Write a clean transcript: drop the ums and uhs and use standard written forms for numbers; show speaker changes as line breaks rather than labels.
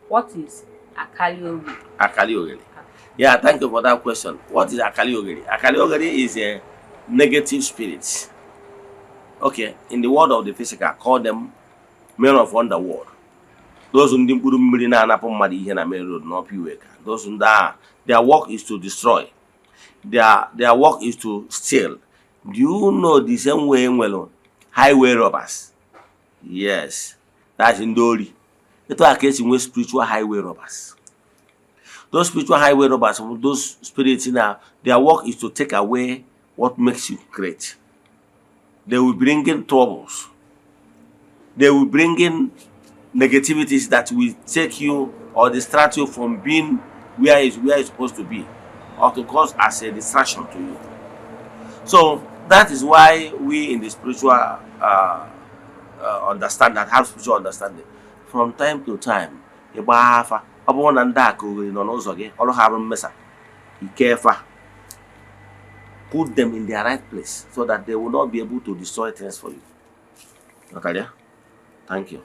What is akaliogheri?
Akaliogheri. Yeah, thank you for that question. What is akaliogheri? Akaliogheri is a negative spirit. Okay, in the world of the physical, call them men of underworld. Those ndị mkpụrụ mmiri na-anapụ mmadụ ihe na main road n'ọpụ iwe ka. Those ndị agha, their work is to destroy. Their work is to steal. Do you know the same way nwere highway robbers? Yes, that's in Dori. It's a case in which spiritual highway robbers. Those spiritual highway robbers, those spirits now, their work is to take away what makes you great. They will bring in troubles. They will bring in negativities that will take you or distract you from being where you're supposed to be, or to cause as a distraction to you. So that is why we in the spiritual understand that, have spiritual understanding. From time to time, put them in their right place so that they will not be able to destroy things for you. Okay, thank you.